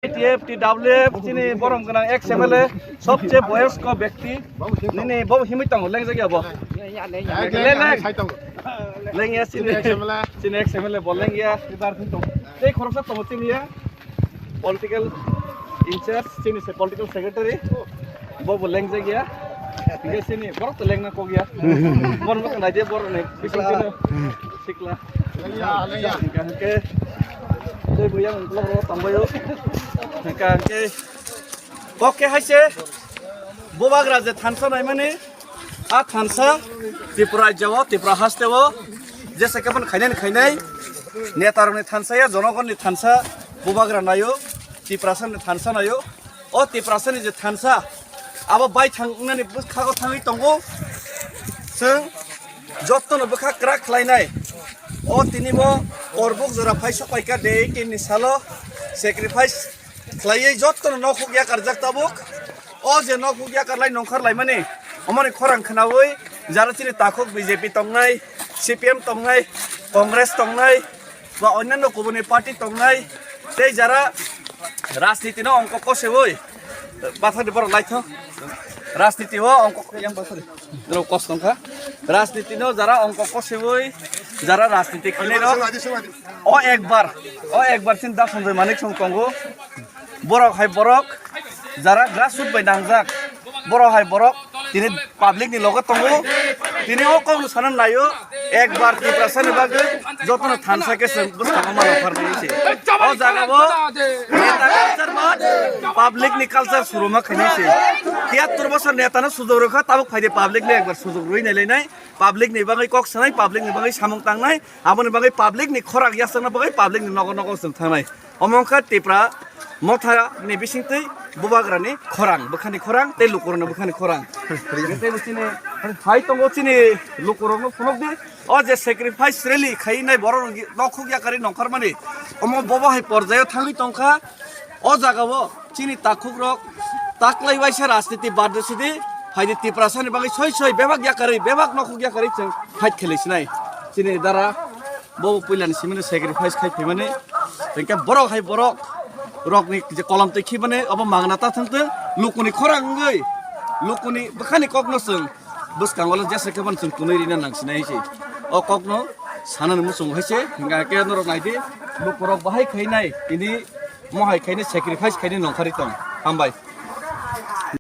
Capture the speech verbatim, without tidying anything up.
T F, T W F, chini borom gwnang ex M L A, sobche boyosko byakti, nini bo himwi tongo, lengjak ya bo. Leng, leng. Leng ya chini, chini ex M L A bo leng ya. Tei khoroksa tongo chini ya, political in charge, chini se political secretary, bo bo lengjak ya. Hingke chini borok to lengna kok ya. Borok no nai de, borok ni bising chini sikla. Hingke, hingke, tei bo yang uklok ro tongbaio. Hingke, hingke, kok khe hai se, Bubagra je thansa naimani, a thansa Tripura rajya o, Tripura haste o, jesa khe phano khainai khainai, neta rok ni thansa ya, jonogon ni thansa, Bubagra naio, Tiprasa ni thansa naio, o Tiprasa ni je thansa, abo bai thang wngnani bwkhago thangwi tongo, chwng jotono bwkha kwrak khlainai, o tini bo korbuk jora phai sok paikha de eighteen ni salo, sacrifice khlaiwi jotono nokhuk yakarjak tabuk. O je nokhuk yakarlai nongkhorlaimani, omoni khorang khnaui jara chini takhuk B J P tongnai, C P M tongnai, Congress tongnai, ba onyanno kubuni party tongnai, tei jara rajniti no ongko koseui, bathani borok laitho, rajniti o ongko yang bathani. Rok kos tongkha. Rajniti no jara ongko koseui, jara rajniti khainai rok. O ekbar, o ekbar sin da Sanjoy Manik song tongo. Borok hai borok jara grassroot bai nangjak. Borok hai borok tini public ni logo tongo. Tini o kok no sana naio. Ekbar Tiprasa ni bagwi jotono thansa khe chwng bwskango mano pharmani se. O jaga o neta culture ba public ni culture suruma khainai se. Tiyattor bosor neta no sujok rwkha, tabuk phaidi public ni ekbar sujok rwi nai lainai, public ni bagwi kok sanai, public ni bagwi samung tangnai, aboni bagwi public ni khorang yasakna bagwi public ni nogo nogo chwng thangnai. Omo wngkha Tipra Motha ni bisingtwi Bubagra ni khorang, bwkhani khorang tei lukurok ni bwkhani khorang. Tei bo chini hai tongo chini lukurok no phunuk di. O je sacrifice rally khainai borok rok nokhuk yakarwi nongkhormani. Omo bobo hai porjaio thangwi tongkha. O jaga o chini takhuk rok taklai waisa rajniti bad rw sidi, phaidi Tiprasa ni bagwi soi soi bebak yakarwi, bebak nokhuk yakarwi chwng fight khlai sinai. Chini dara bo puila ni simi no sacrifice khai phaimani. Hingke borok hai borok rok ni je kolam twi khibani abo magna ta thang tong, lukuni khorang wngwi, lukuni bwkhani kok no chwng bwskango le jesa khe phano chwng twnwi rina nang sinai se. O kok no sanani muchungo hai se, hingke norok nai di, lukurok bahai khainai, tini mohai khainai sacrifice khainai nongkhorwi tong. Hambai.